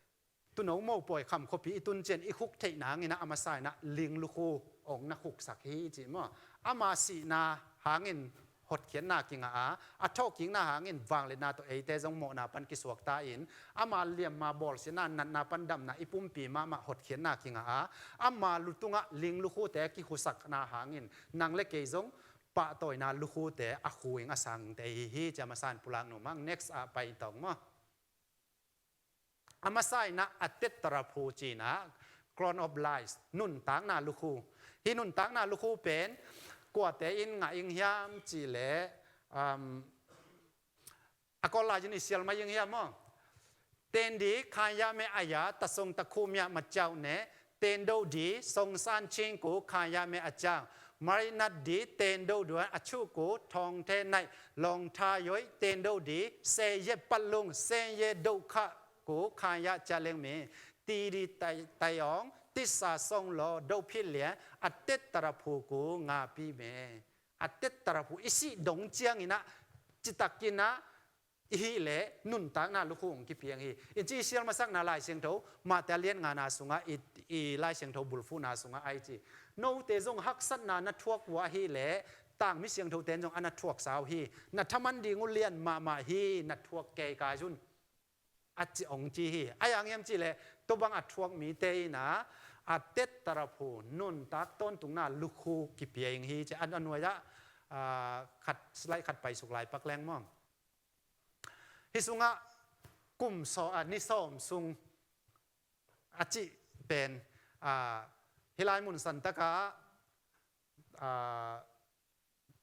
tuuno mopawi kham khuapi i tun ciang i khuk theih nang innah a masa innah ling lukhu ong na khuksak hi cih maw. Ama sihna hangin hotkhiatna kingah a, a thawhkikna hangin vangliatna tawh eite zong mawhna pan kisuakta in, ama liamma bawlsiatna, natna pan damna i pumpi mahmah hotkhiatna kingah a, ama lu tungah ling lukhute a kikhusakna hangin nang le kei zong pahtawina lukhute a khu ing, a sang ing te hi hi ci a masa in pulak nuam ing. Next ah pai tawng maw. A masa innah a tetraphu ci-inah, crown of life, nuntakna lukhu. Hih nuntakna lukhu pen kuate in ngah ing hiam cih leh, um, a Kawl lai-in i sial mai ing hiam maw? 天地開也滅也，得生得苦滅滅了呢。 天道的，生生死苦開也滅也了。 မရဏ的， 天道的， အချုပ်ကို ထောင်ထဲ၌ လှောင်ထား၍ 天道သည် ဆင်းရဲပတ်လုံး ဆင်းရဲဒုက္ခကို ခံရကြလိမ့်မည်။ တည်တည်တိုင်တိုင်အောင် သစ္စာစောင့်လော တို့ဖြစ်လျက် အသစ်တရဖူကို ငါပေးမယ်။ a tet taraphu i sih dong cianginah, citakinah i hih leh nuntakna lukhu hong kipiang hi. In ci i sial masakna Lai Siangtho Mate a lian ngana sungah i, i Lai Siangtho bulfuhna sungah ai ci. Note zong haksatna na thuak uh ahih leh tangmi siangthote in zong a na thuaksa uh hi. Na thaman ding uh lian mahmah hi, na thuak kei kai zun. A ci hong ci hi. A yang hiam cih leh tua bang a thuak mite inah a tet taraphu nuntak tawntungna lukhu kipia ing hi ci. A, a nuai-ah, ah, khat, slide khat paisuk lai pak leng maw. Hih sungah kum saw, ah, ni sawm sung a cih pen, ah, hih lai mun santakah, ah,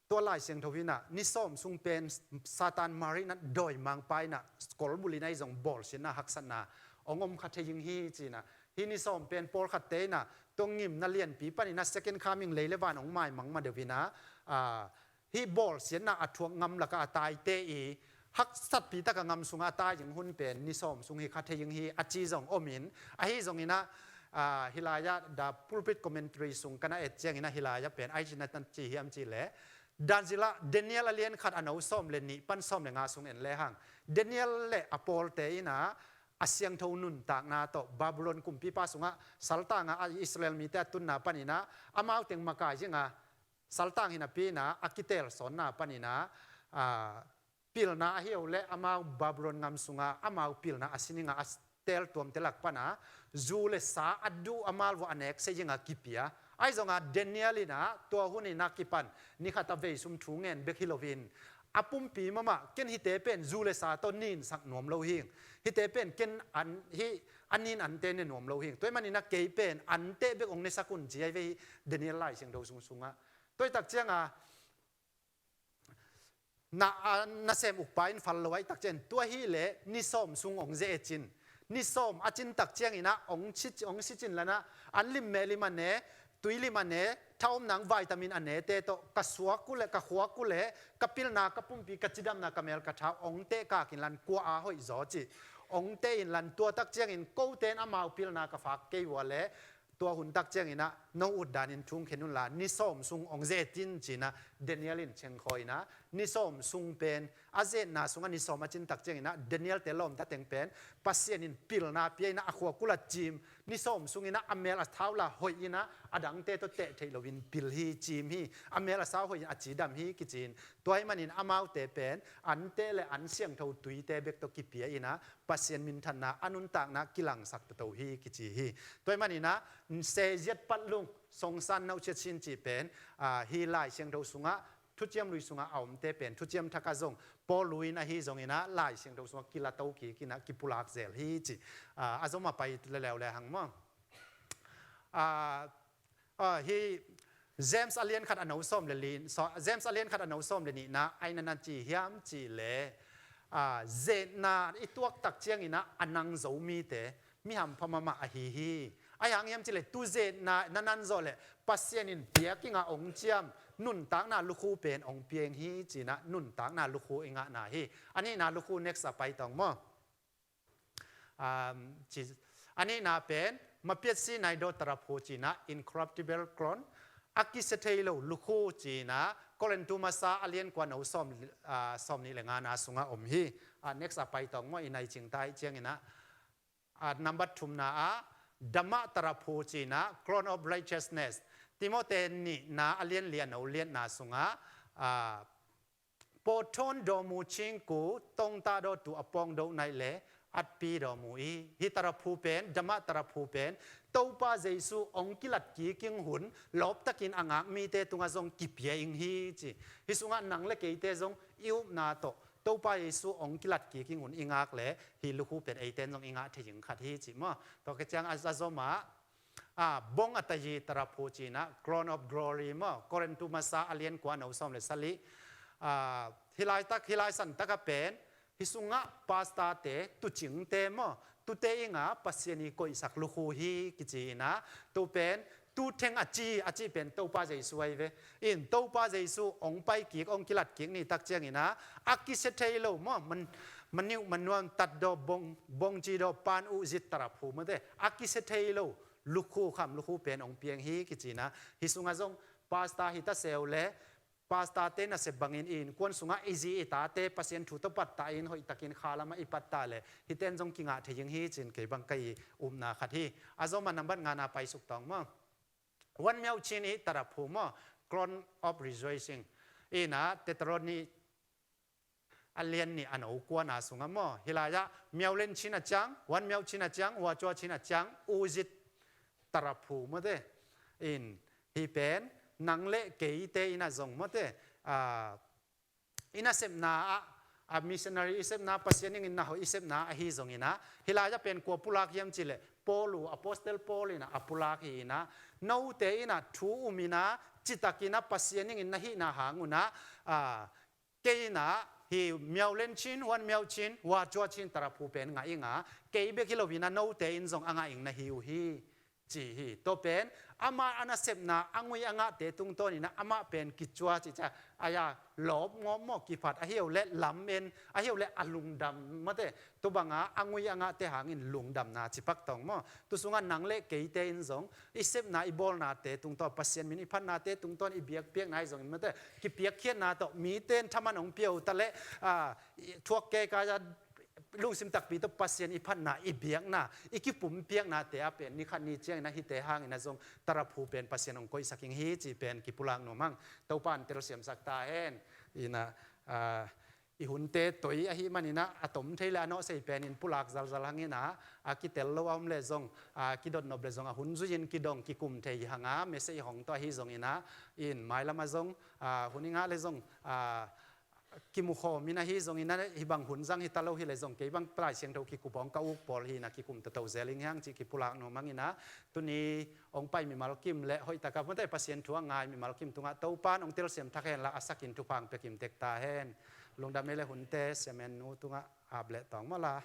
tua Lai Siangtho inah ni sawm sung pen Satan Mari inah dawimangpa inah kolbulh inah i zong bawlsiatna haksatna hong om kha thei ing hi cinah. Hih ni sawm pen pawlkhatte inah tua ngimna lianpi paninah second coming lei le van hong maimang ma deuh inah, ah, hih bawlsiatna a thuak ngam lakah a taite i haksatpi taka ngam sungah a tai zing hun pen ni sawm sung hi kha thei ing hi a ci zong omin, ahi zonginah, ah, hih lai-ah The Pulpit Commentary sung ka na et cianginah hih lai-ah pen ai cinah na ci hiam cih leh, dan zilah Daniel a lian khat a no sawm le nih pan sawm le nga sung en lehang, Daniel le a pawlte inah a siangtho nuntakna tawh Babylon kumpipa sungah saltangah a Israel mite a tunna paninah amau teng makai zinga saltang hi napi inah a kitelsawnna paninah, ah, pilna ahi uh leh amau Babylon ngam sungah amau pilna a sininga a teltuamte lak pana zu le sa a duh a malvua a nek se zinga kipia. Ai zonga Daniel inah tua hun inah kipan nikhat a veisum thu ngen bek hi loin a pumpi mahmah ken hihte pen zu le sa tawh ninsak nuam lo hing. Hihte pen ken an, hih a nin ante ne nuam lo hing. Tua ahih maninah kei pen ante bek hong nesak un ci ai ve hi Daniel Lai Siangtho sung sungah. Tua ahih tak cianga na, a, nasem ukpa in phal lo ahih tak ciangin tua hileh ni sawm sung hong ze-et cin. Ni sawm a cin tak cianginah hong si, hong si cin lanah an lim meh lim a ne, tui lim a ne, thaomna vitamin a nete tawh ka suak uh leh, ka khuak uh leh, ka pilna, ka pumpi, ka cidamna, ka mel ka thau hong tehkak inlan kua a hoih zaw cih hong teh inlan tua tak ciangin kote in amau pilna ka fak kei uh a leh tua hun tak cianginah no ut danin thung khen unla ni sawm sung hong ze-et in cinah Daniel in chengkhawi inah ni sawm sung pen a ze-etna sungah ni sawm a cin tak cianginah Daniel-te lawmta teng pen Pasian in pilna pia inah a khuak uh la cim, ni sawm sunginah a mel a thau la hoih inah a dangte tawh teh theih loin pil hi, cim hi, a mel a sau hoih in a cidam hi kici-in tua ahih manin amaute pen ante le an siangtho tuite bek tawh kipia inah Pasian minthanna a nuntakna kilangsak toto hi kici hi. Tua ahih maninah seziat patlung songsan nauh ciat sin cih pen, ah, hih Lai Siangtho sungah Thuciam Lui sungah a omte pen Thuciam Thakah zong Paul lui in ahi zonginah Lai Siangtho sungah kilato kik inah kipulak zel hi cih, ah, a zom a pai leuleu le hang maw. Ah, ah, hih James a lian khat a no sawm le li, so, James a lian khat a no sawm le nihna ai na na ci hiam cih leh, ah, ze-etna i tuak tak cianginah a nang zo mite mi hampha mahmah ahi hi. Ai hang hiam cih leh tu ze-etna na nan zawh leh Pasian in piak inga hong ciam nuntakna lukhu pen hong piang hi cinah nuntakna lukhu i ngahna hi. A nihna lukhu next a pai tawng maw. Um, ci, a nihna pen mapiatsi nai daw taraphu cinah incorruptible crown, a kisia thei lo lukhu cinah Korintu masa a lian kua no sawm, ah, sawm nih le ngana sungah om hi. Ah, next a pai tawng maw, i nai cingta ahih cianginah, ah, number thumna ah damah taraphu cinah crown of righteousness, Timote nihna a lian li a no liatna sungah, ah, pawthawn dawmu cingku tongtah dawtu a pawng doh naih le atpi dawmu i. Hih taraphu pen, damah taraphu pen Topa Jesu hong kilat kik ing hun lawptakin a ngak mite tungah zong kipia ing hi ci. Hih sungah nang le keite zong i upna tawh Topa Jesu hong kilat kik ing hun i ngak le hih lukhu pen eite in zong i ngah thei ing khat hi ci maw. Tua ka ciang a, a zomah, ah, bong a tayi taraphu cinah crown of glory maw, Korintu masa a lian kua no sawm le sali. Ah, hih laitak, hih lai santakah pen hih sungah pastor-te, tucingte maw, tute inga Pasian i koihsak lukhu hi kici inah, tu pen tu theng a ci, a cih pen Topa Jesu ahi ve. In Topa Jesu hong pai kik, hong kilat kik ni tak cianginah a kisia thei lo maw, man, maniuh manuam tatdaw bong, bongci daw pan uh zit taraphu mawte a kisia thei lo lukhu kham lukhu pen hong piang hi kici inah, hih sungah zong pastor hi ta seu le Pastor te nasep bangin i innkuan sungah i zi i tate Pasian thu tawh pattah in hoihtakin kha lamah i pattah leh hihte in zong kingah thei ding hi ci-in kei bang ka i upna khat hi. A zom a nambat ngana paisuk tawng maw. Wan miauh chin i taraphu maw, crown of rejoicing. Ina Tetroni a lian nih a no kuana sungah maw, hilai-ah miauh len chin a ciang, wan miauh chin a ciang, huacua chin a ciang, uzit taraphu mawte. In hih pen nang le keite ina zong mawte, a, i nasepna ah, a missionary i sepna, Pasian dingin na hoih i sepna ahi zongina, hilai-ah pen kua pulak hiam cileh Paul uh, Apostle Paul ina a pulak hi ina, note ina thu umina citakina Pasian dingin na hihna hang una, a, kei ina hi miauh len chin, wan miauh chin, huacua chin taraphu pen ngah inga, kei bek hi lo ina note in zong a ngah ing na hi uh hi, ci hi. Tua pen amah a nasepna a ngui a ngahte tungtawn ina amah pen kicua ci cia, aya lawp ngawp maw, kiphat ahi uh leh lam en, ahi uh leh a lungdam mawte. Tua banga a ngui a ngahte hangin lungdamna cipak tawng maw. Tua sungah nang le keite in zong i sepna i bawlnate tungtawn, Pasian min i phatnate tungtawn i biakpiakna hi zongin mawte, kipiakkhiatna tawh mite in thaman hong pia uh ta leh, a, i thuak kei ka lungsim takpi tawh Pasian i phatna, i biakna, i kipumpiaknate ah pen ni khat ni ciangin a hihte hangin a zong taraphu pen Pasian hong koihsak ing hi ci pen kipulak nuam hang. Topa in telsiamsak ta hen. Ina, a, i hunte toi ahih manina a tom thei le a nawhsei penin pulak zalzal hangina, a kitel lo a om le zong, a kidotnop le zong a hun zuiin kidong kikum thei hanga message hong tawh ahi zongina, in mailam a zong, a, hun i ngah le zong, a, kimukhawm in ahi zongina, hih bang hun zang hi ta lo hi le zong kei bang Lai Siangtho kikup hong ka uk pawl hi ina kikum toto zel ing hiang cih kipulak nuam hangina, tuni hong pai mimal kim le hoihtaka mawte Pasian thu a ngai mimal kim tungah Topan hong telsiam thak hen la a sakin thupha hong pia kim tek ta hen. Lungdam ei le hunte, Siamen nu tungah ap le tawng mawla.